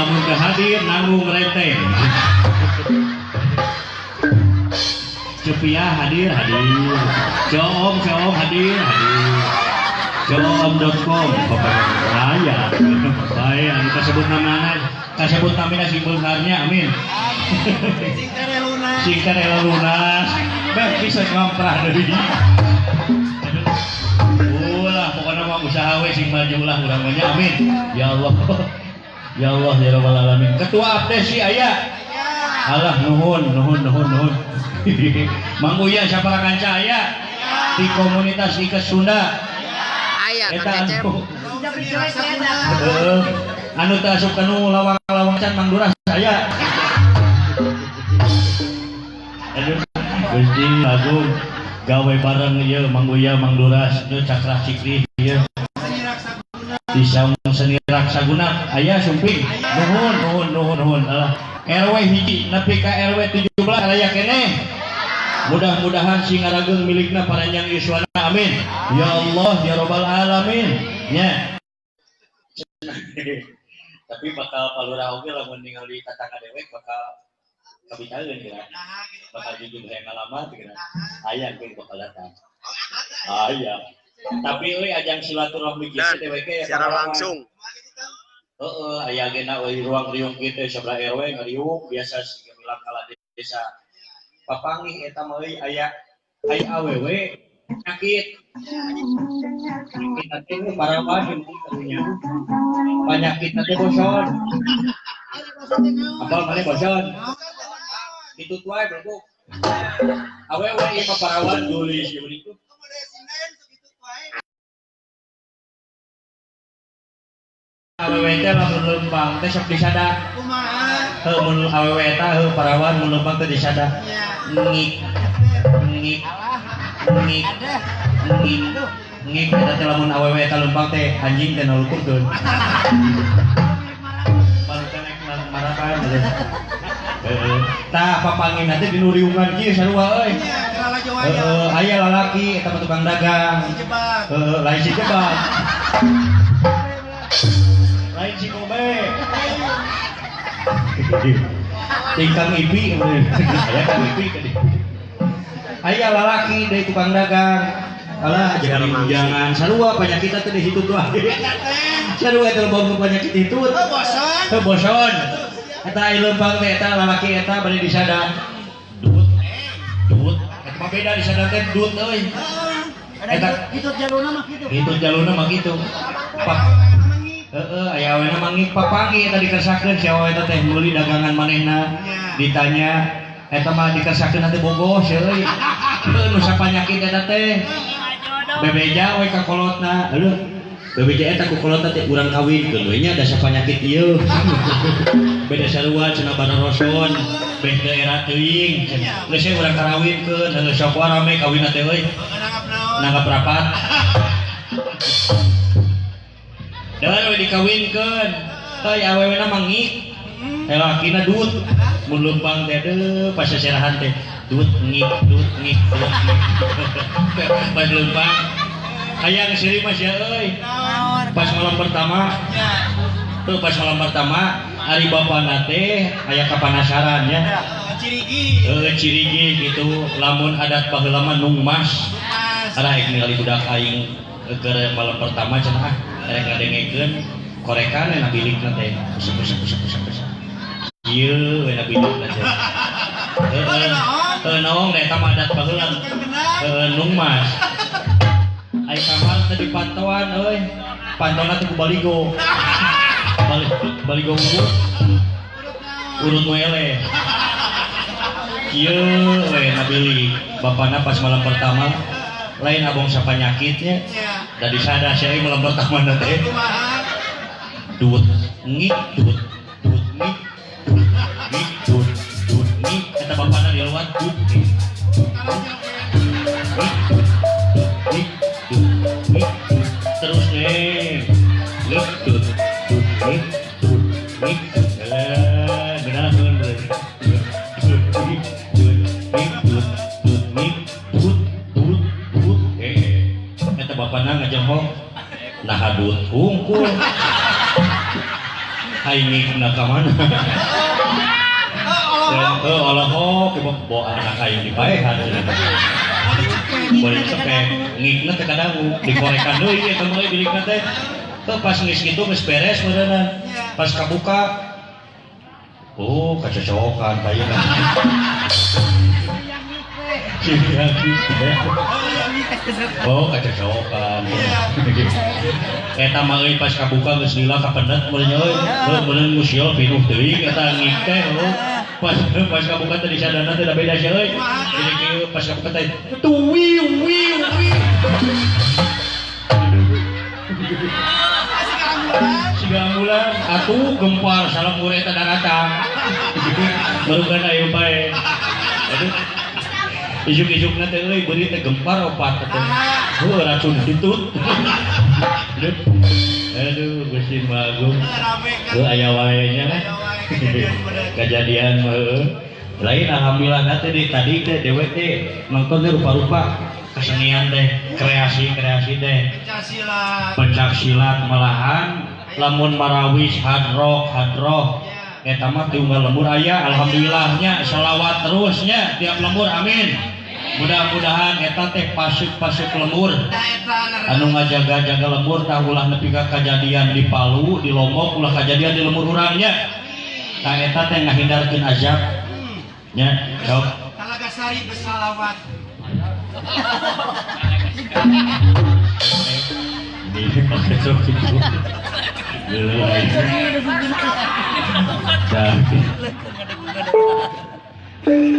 lamun teu hadir nanggung renteng. Cepia hadir hadir. Coom coom hadir hadir. Coom.com pokoknya raya. Bae anu kasebut namana, kasebut namina sing beungharnya amin. Sing tere lunas. Sing tere lunas. Beh bisa ngamprah deui. Ulah pokoknya mah usaha we sing maju lah urang mah nya amin. Ya Allah. Ya Allah ya Rabbal alamin. Ketua Abdesi aya. Alah nuhun nuhun nuhun nuhun. Mang Uya sapara kanca aya di komunitas Ikes Sunda. Aya Eta Kang Cecep. anu heeh anu teu asup kanu lawang-lawang can Mang Duras aya. Aduh Gusti agung gawe bareng ieu Mang Uya Mang Duras ieu Cakrah Cikri ieu. Di Saung Seni Raksaguna aya sumping. Nuhun nuhun nuhun nuhun. Alah RW hiji nepi ka RW 17 aya keneh. Mudah-mudahan sing ngarageung milikna paranjang yuswana amin. Ya Allah ya Rabbal alamin. Nya. Tapi bakal palurah oge lamun ningali tatangga dewek bakal kabitaeun kira. Bakal jujur hayang ngalamat kira. Aya ge bakal datang. Aya. Tapi euy ajang silaturahmi kieu Dan dewek ge secara langsung. Heeh, aya agenda euy ruang riung kieu teh sebelah RW ngariung biasa siga kala desa. Papanggih eta mah euy aya aya awewe penyakit. Penyakit teh parawan karunya. Penyakit teh boson. Apal maneh boson? Ditut wae bro. Awewe ieu mah parawan geulis ieu itu. Awewe teh lamun leumpang teh sok disada. Kumaha? Heuh mun awewe eta heuh parawan mun leumpang teh disada. Ngik ngik ngik ngik ngik eta teh lamun awewe eta leumpang teh anjing teh nalukurkeun. Baru teh rek marapan. Heeh. Tah papangina teh di nu riungan kieu sarua euy. Heeh, aya lalaki eta mah tukang dagang. Heeh, lain si Jebak. Lain si Kobe. Ting Kang Ipi, aya Kang Ipi tadi. Aya lalaki deui tukang dagang. Alah, Secara jadi langsung. jangan sarua penyakit teh di situ tuh. Sarua eta leumpang penyakit itu. Oh, bosan. Heuh boson. Eta aya leumpang teh eta lalaki eta bade disada. Dut. Dut. Eta mah beda disada teh dut euy. Eta Itu jalurna mah kitu. itu jalurna mah kitu. Pak heeh aya awena mangik papangi eta dikersakeun si awewe eta teh meuli dagangan manehna. Ditanya eta mah dikersakeun teh bogoh sia euy. Heuh nu sapanyakit eta teh. Bebeja we ka kolotna. Aduh. Bebeja eta ku kolotna teh urang kawinkeun we nya da sapanyakit ieu. Beda sarua cenah bararoson, beh teu era teuing. Geus we urang karawinkeun, heuh sok wae rame kawinna teh euy. Nanggap rapat. Dan we dikawinkeun. Teh awewena mangik. Teh lakina dut. Mun leumpang teh deuh pas seserahan teh dut ngik dut ngik dut ngik. Pas leumpang hayang seuri mah sia euy. Pas malam pertama, tuh pas malam pertama ari bapana teh aya kapanasaran nya. Cirigi. Heuh cirigi gitu lamun adat baheula mah nung mas. Ara rek ningali budak aing keur malam pertama cenah ah rek ngadengekeun korekan we na bilikna teh. Usep usep usep usep usep. Ieu we na bilikna teh. Heuh heuh naon da eta mah adat baheula. Heuh nung mas. Ai kamar teh dipantauan euy. Pantona teh ku baligo. Baligo urut. Urut nu eleh. Kieu we na bilik. Bapana pas malam pertama lain abong sapanyakitnya. Da disada sia malam pertama na teh. Dut ngik dut dut ngik dut ngik dut dut ngik eta bapana di luar dut ngik dut ngik dut ngik dut terus nih ngik dut dut ngik dut ngik eh benar bener dut ngik dut ngik dut dut ngik dut dut dut eh eta bapana ngajengok nah dut hungkul. aing ngikna ka mana. Heuh olohok bawa anak aing dipaehan. Boleh cepet ngikna teh kadangu dikorekan deui eta mah bilikna teh. Teu pas geus kitu geus beres meureunna. Pas kabuka oh kacocokan bayeuna. Oh kacocokan. Eta mah euy pas kabuka geus lila kapendet meureun euy. Heuh meureun musiol pinuh teuing eta ngik teh oh. Pas kabuka teh disadana teh da beda sia euy. Jadi kieu pas kabuka teh tuh wiu wiu wiu. Siga ambulan atuh gempar salam mure eta daratang. Barugan ayo bae. Aduh. Isuk-isukna teh euy beurit teh gempar opat teh. Heuh racun hitut. Aduh Gusti Maha Agung. Heuh aya wae nya lah. Kejadian mah heuh. Lain alhamdulillah teh di tadi teh dewek teh nonton teh rupa-rupa kesenian teh, kreasi-kreasi teh. Pencak silat malahan lamun marawis hadroh hadroh eta mah ti unggal lembur aya alhamdulillahnya selawat terusnya tiap lembur amin. Mudah-mudahan eta teh pasuk-pasuk lembur anu ngajaga-jaga lembur tah ulah nepi ka kajadian di Palu di Lombok ulah kajadian di lembur urang nya. Tah eta teh ngahindarkeun azab nya. Sok Talagasari bersalawat. Ini pakai sok itu.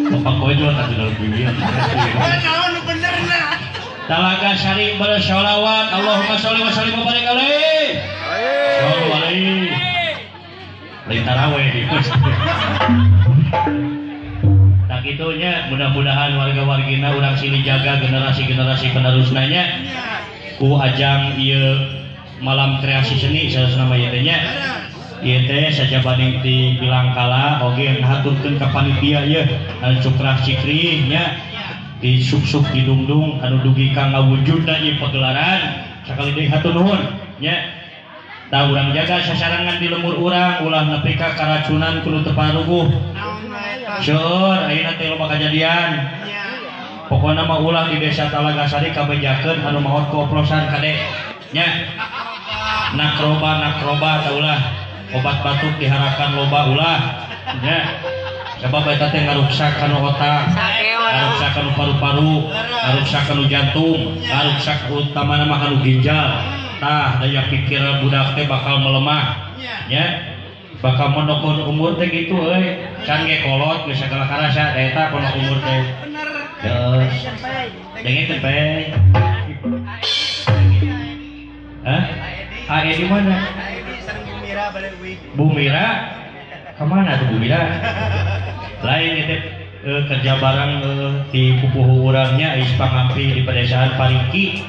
Bapak kowe juga tak dalam dunia. Talagasari bersolawat, Allahumma sholli wa sallim wa barik alaihi. Sholli alaihi. Lain taraweh. Tak itunya mudah-mudahan warga-wargina urang sini jaga generasi-generasi penerusna nya. Ku ajang ieu malam kreasi seni salah nama ieu teh nya. Ieu teh sajabaning ti bilangkala oge ngahaturkeun ka panitia ieu anu cukrah cikri nya di suk-suk di dungdung anu dugi ka ngawujudna ieu pagelaran sakali deui hatur nuhun nya. Tah urang jaga sasarangan di lemur urang ulah nepi ka karacunan kudu teu paruguh. Seueur ayeuna teh loba kajadian. Pokona mah ulah di desa Talagasari kabejakeun anu maot ku oplosan kade nya. Nakroba nakroba tah ulah obat batuk diharakan loba ulah nya. Sebab eta teh ngaruksak kana otak, ngaruksak kana paru-paru, ngaruksak kana jantung, ngaruksak utamana mah kana ginjal. Tah daya pikir budak teh bakal melemah nya. Bakal monokon umur teh gitu euy. Can ge kolot geus sagala karasa eta kono umur teh. Terus dengekeun bae. Hah? Ae di mana? Bu Mira kemana tuh Bu Mira? Lain itu kerja bareng di pupuhu urangnya is pangampi di pedesaan Pariki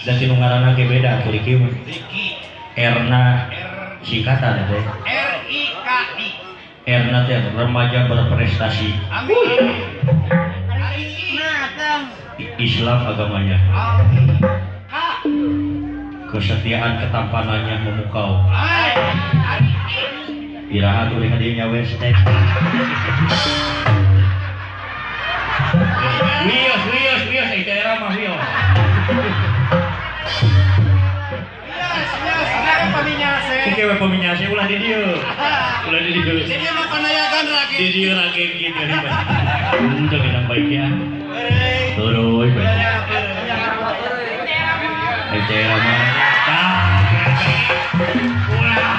dan tinu ngaranna ge beda tuh Riki mah. Erna singkatan teh. R I K I. Erna teh remaja berprestasi. Amin. Islam agamanya. Kesetiaan ketampanannya memukau. Iraha tuh dengan dia nyawer teh. Wios wios wios itu era mah wios. Wios wios paminyase. Oke we paminyase ulah di dieu. Ulah di dieu. Di dieu mah panayagan rage. Di dieu rage kieu deui mah. Henteu kita baik ya. Turuy baik. Itu era mah. Tah. Ulah.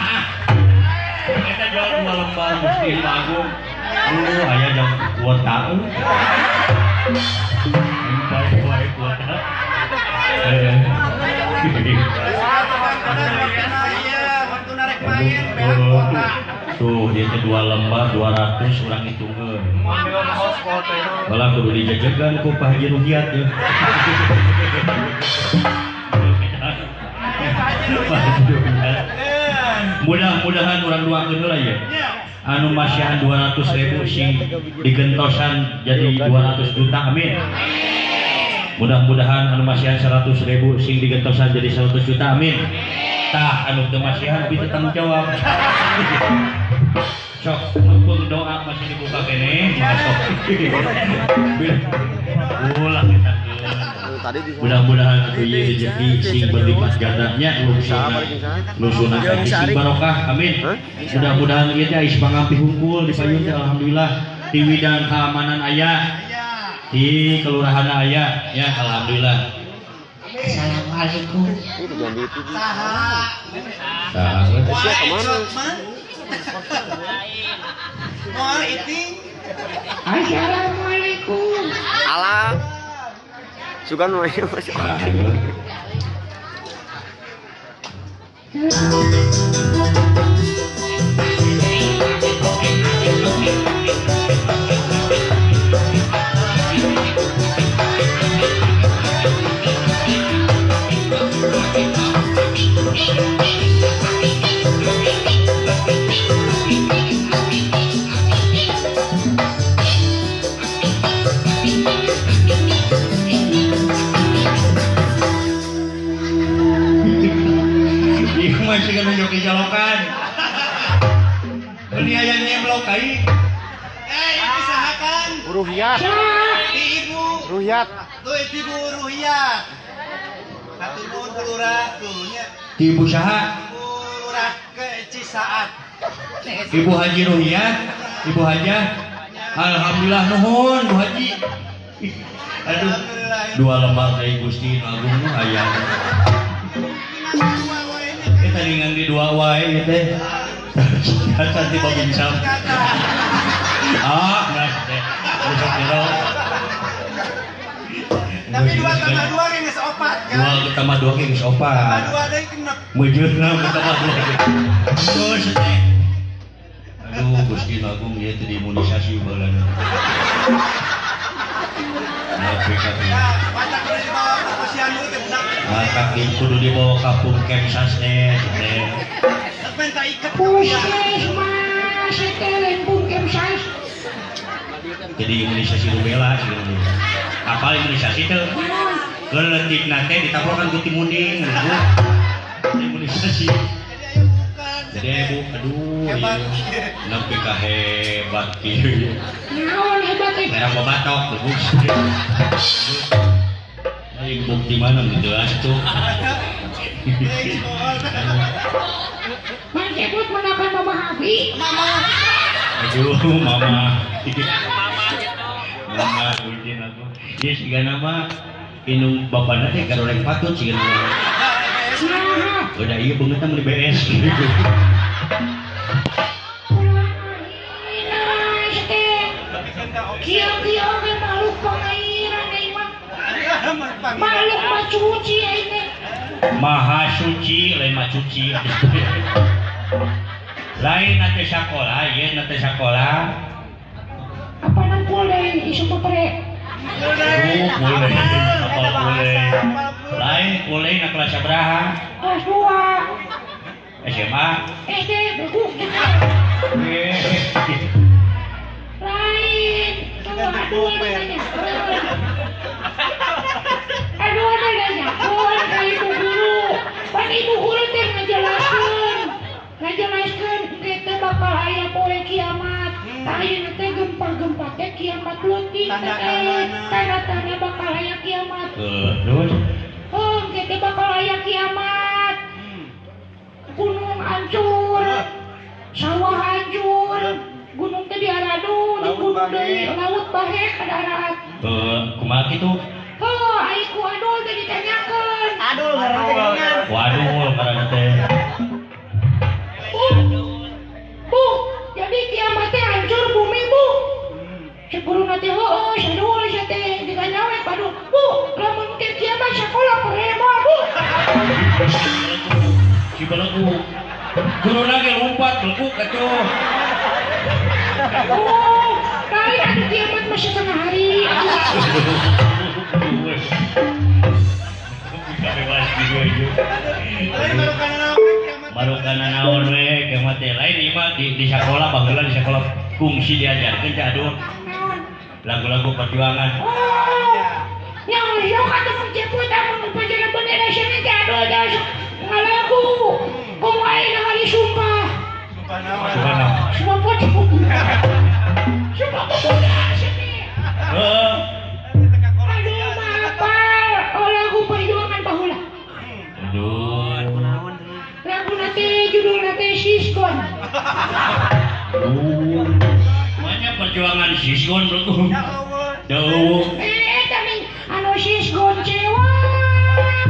Kita jual dua lembar mesti Agung. Aya jam kuota. Empat kuota. Tuh dia teh dua lembar 200 urang hitungkeun. Malah kudu dijajagan ku Pak Haji Ruhiat ya. Mudah-mudahan urang doakeun heula ya. Anu masihan 200.000 sing digentosan jadi 200 juta amin. Mudah-mudahan anu masihan 100.000 sing digentosan jadi 100 juta amin. Tah anu teu masihan abi teu tanggung jawab. Sok mumpung doa masih dibuka keneh, masuk. Ulah kita. Mudah-mudahan atuh ieu rezeki sing berlipat gandanya lusuna. Lusuna sing barokah. Amin. Mudah-mudahan ieu teh ais pangampih hungkul di payun teh alhamdulillah di widang keamanan aya. Di kelurahan aya ya alhamdulillah. Assalamualaikum. Saha. Assalamualaikum. Alah. Sugan mah masih. Masih kan nunjuk jalokan. Ini aya nyemlok kai. Itu saha kan? Ruhyat. Di ibu. Ruhyat. Tuh ibu Ruhyat. Hatur nuhun ke lurah tuh nya. Di ibu saha? Ibu lurah ke Cisaat. Ibu Haji Ruhyat, Ibu Hajah. Alhamdulillah nuhun Bu Haji. Aduh. Dua lembar deui Gusti Agung nu aya. Tadi ngan di dua wae ieu teh. Caca ti babincang. Ah, nah teh. Tapi 2 tambah 2 ge geus 4 kan? 2 tambah 2 ge geus 4. Tambah 2 deui genep. Meujeuhna tambah 2. Terus teh. Aduh, Gusti Agung ieu teh diimunisasi baheula. Nah, pacak kudu dibawa ke posyandu teh budak. Maka kudu dibawa ka Puskesmas teh. Minta iket. Puskesmas teh lain Puskesmas. Jadi imunisasi rubella sih. Apal imunisasi teh? Leutikna teh ditaplokan ku timunding. Imunisasi. Jadi aya bu, aduh. Nepi ka hebat kieu. Naon hebat teh? Merah babatok buk. Ini bukti mana gitu atuh. Mang Cepot menapan Mama Hafi. Mama. Aduh, Mama. Mama izin aku. Ieu sigana mah inung bapana teh garoreng patut sigana. Udah ieu beungeutna meuni BS. Kieu-kieu ge makhluk pangairan ieu mah. Makhluk mah cuci aing teh. Maha suci lain mah cuci. Lain nate sakola, ieu nate sakola. Apa nang kulai isu pepere? Kulai, apa kulai? Lain kulai na kelas sabaraha? Kelas 2. SMA? SD, begu. Lain, tuh aduh nanya. Aduh nanya, ka ibu guru. Pan ibu guru teh ngajelaskeun engke teh bakal aya poe kiamat. Tah ayeuna teh gempa-gempa teh kiamat leutik teh. Tanda-tanda bakal aya kiamat. Terus? Oh, engke teh bakal aya kiamat. Gunung hancur, sawah hancur, gunung teh diaradu, di gunung deui, laut bahek kadarat. Kumaha kitu? Heuh, ai ku adul teh ditanyakeun. Adul ngaranna teh geuningan. Waduh, ngaranna teh. Bu, jadi kiamat teh hancur bumi, Bu. Cek guruna teh heueuh, sadul sia teh ditanya we padu. Bu, lamun teh kiamat sakola pere moal, Bu. Si belegu. Guruna ge lompat belegu atuh. Oh, kali atuh kiamat mah setengah hari. Baru kana naon we kiamat teh lain ieu mah di sakola baheula di sakola kungsi diajarkeun teh aduh. Lagu-lagu perjuangan. Oh. Yang sok atuh menjemput amun upacara bendera nasional teh aduh sok Ngalagu komo ayeuna hari sumpah. Sumpah naon? Sumpah naon? Sumpah pocong. Sumpah pemuda sini. Heeh. Aduh maafal, oh lagu perjuangan baheula. Aduh. Lagu nate judul nate Siskon. Banyak perjuangan Siskon bro. Ya Allah. Jauh. Eta nih anu Siskon cewang.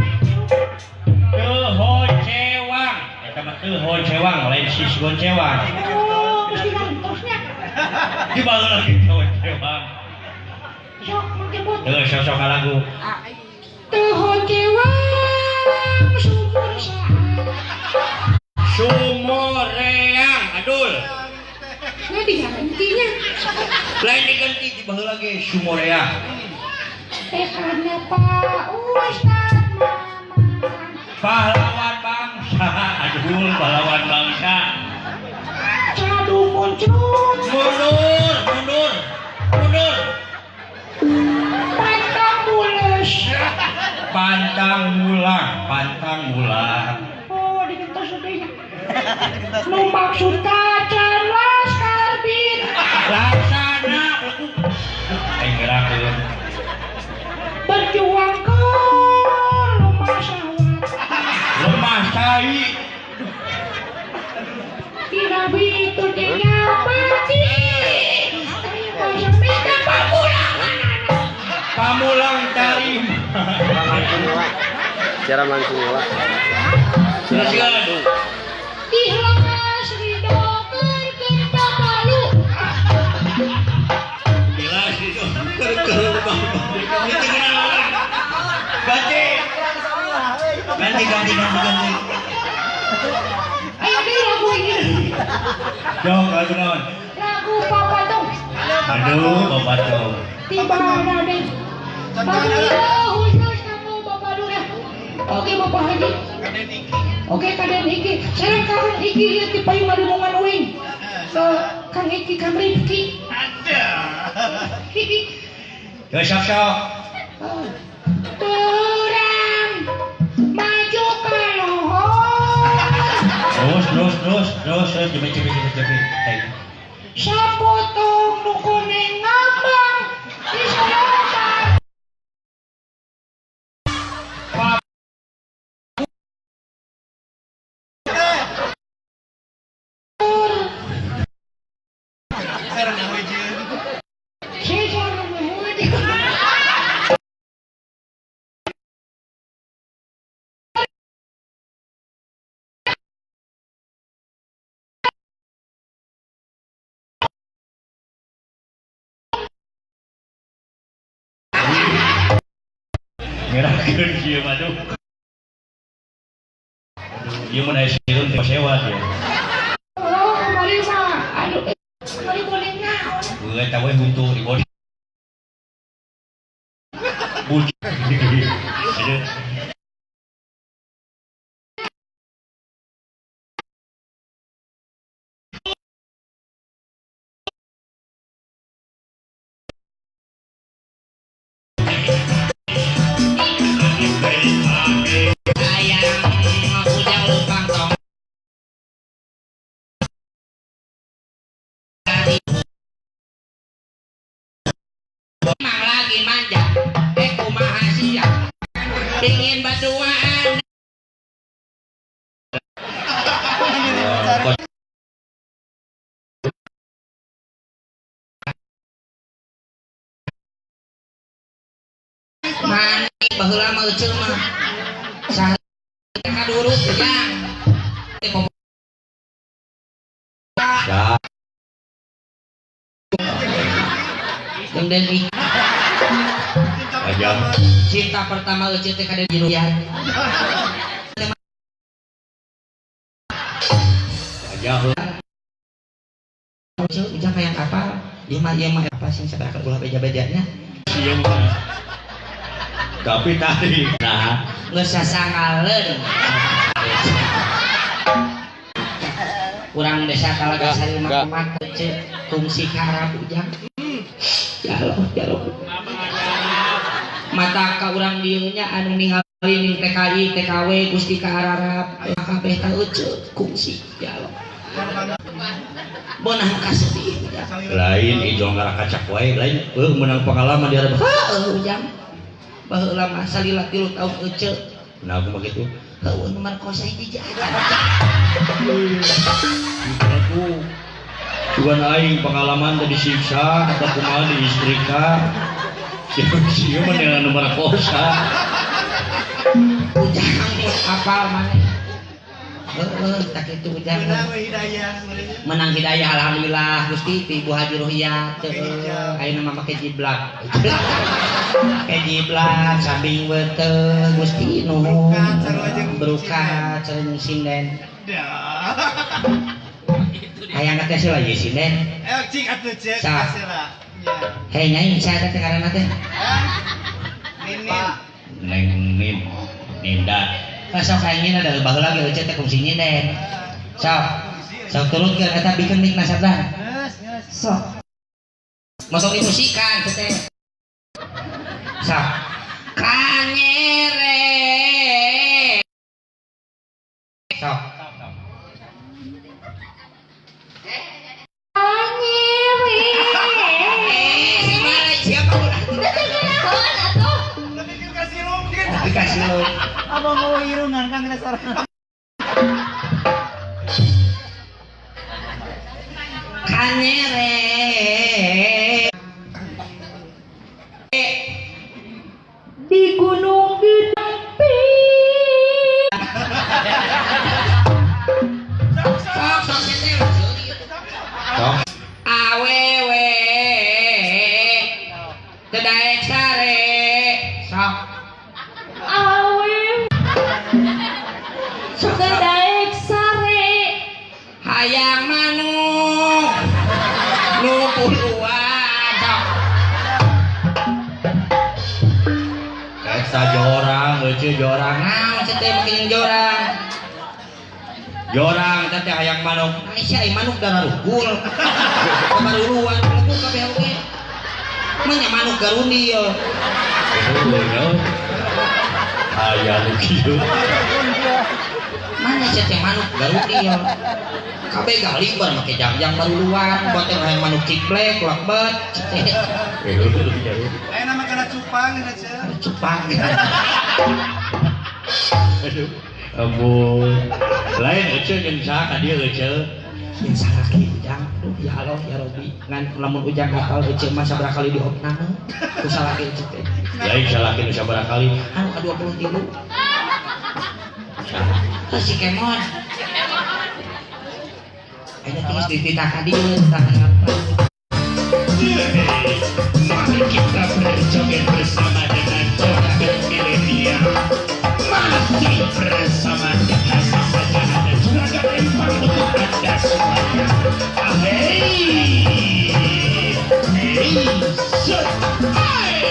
Teu cewang. Eta mah teu cewang lain Siskon cewang. Oh, mesti gantosnya. Di baheula lagi teu cewang. Sok mangke bot. Teu sok-sok lagu. Teu cewang sumur saat. Sumoreang adul. Nah digantinya. Lain diganti di baheula ge sumoreang. Tekadna Pak Ustad Maman. Pahlawan bangsa, adul pahlawan bangsa. Cadu muncul. Mundur, mundur, mundur. Pantang mules. Pantang mulang, pantang mulang. Oh, digentos deui. Nu maksud kacan laskar bin. Laksana aing gerakeun. Berjuang ke lemah sawat. Lemah sai. Dirabi itu dia mati. Minta pamulang. Pamulang tarima. Siaran langsung lah. Siaran langsung. Ikhlas ridho kerta malu. Ikhlas ridho kerta malu. Ganti. Ganti ganti ganti ganti. Ayo deh lagu ini. Dong lagu naon? Lagu Papatong. Aduh Papatong. Tiba ada. Bapak khusus kamu Bapak Lurah. Oke Bapak Haji. Oke kaden Iki. Sareng Kang Iki ieu ti payung ngadunungan uing. Kang Iki Kang Rifki. Ada. Yo sok sok. Terang maju ka lohor. Terus terus terus terus terus cepet cepet cepet cepet. Sapotong nu kuning ngambang di sorotan. Ngerakeun kieu mah aduh. Aduh, ieu mun aya sirun teh sewa ieu. Oh, kamari mah aduh kamari boleh naon. Heuh eta we huntu di body. Bujuk. Aduh. Lagi manja, kumaha sia, pingin berduaan. Mani baheula mah euceul mah. Saha kaduruk ujang. Ya. Jeung Den Iki. Ajang. Cinta pertama euceul teh ka Den Jiruyan. Ajang. Euceul ujang hayang apa? Ieu mah apa sih sabaraha ulah beja-bejanya. Ieu mah. Tapi tadi nah geus sasangaleun. Urang desa Talagasari mah kumaha euceul kungsi ka Arab ujang. Ya Allah, ya Allah. Mata ka urang dieu nya anu ninggal Ning TKI TKW Gusti ka Ararab kabeh ta euceut kungsi ya Allah. Bonah kasedih lain ijong ngarakacak wae lain eueuh meunang pengalaman di Arab. Heueuh ujang. Baheula mah salila 3 tahun euceut. Nah aku mah kitu. Heueuh nu markosa hiji aja. Aku cuman aing pengalaman teh disiksa atau kumaha diistrika. Sieu mah dengan nu markosa. Ujang mun apal maneh. Heueuh tak kitu ujang. Menang hidayah alhamdulillah Gusti ti Ibu Haji Ruhiyat teu ayeuna mah make jiblak. Make jiblak samping beuteung Gusti nuhun. Berukat sareng sinden. Hayang teh sila ye sinden. Eh cik atuh cek sila. Hei nyai saha teh ngaranna teh? Ninin. Neng Nin Ninda. Sok hayang ada baheula ge euceut teh kungsi nyinden. Sok. Sok turunkeun eta bikeun mik nasabah. Sok. Masuk dimusikan teh. Sok. Kanyere. Sok. Kanyere. Siapa ulah? Dikasih lo. Abang mau irungan kan kena sarang. Kanyere. Di Gunung Gede. Sok sok sok. Awewe. Teu daek sare. Sok. Awewe. Teu daek sare. Hayang manuk nu puluhan sok. Eta jorang euceut jorang. Naon cenah teh make jeung jorang? Jorang eta teh hayang manuk. Aisyah ai manuk dararugul. Kabaruluan lebu kabeh oge. Mah nya manuk garundi ye. Aya nu kieu. Mana sia teh manuk garundi ye. Kabeh galiber make jangjang baruluan, buat teh hayang manuk ciblek lakbet. Aya nama kana cupang eta cenah. Cupang. Aduh. Ampun. Lain euceut jeung saha ka dieu euceut? Jeung salaki ujang. Duh ya Allah ya Rabbi. Ngan lamun ujang hafal euceut mah sabaraha kali diopname ku salaki euceut teh. Lain salaki nu sabaraha kali? Anu ka 23. Tah si Kemon. Ayeuna teh geus dititah ka dieu tah ngapa. Mari kita berjoget bersama dengan joget milenial. Masih bersama kita saja ada juragan empang untuk Anda semuanya. Ahey, hey, set, hey.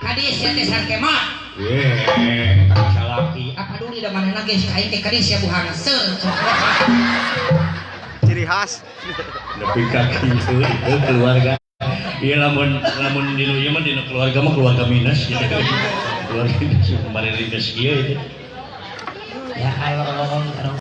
Kadis ya teh sarkemot. Ye, kata salaki. Apa dulu da manehna geus ka aing teh kadis ya buhangseur. Ciri khas. Nepi ka kieu itu keluarga. Ieu lamun lamun dinu ieu mah dinu keluarga mah keluarga minus gitu. Keluarga minus kemarin minus kieu itu. Ya Allah.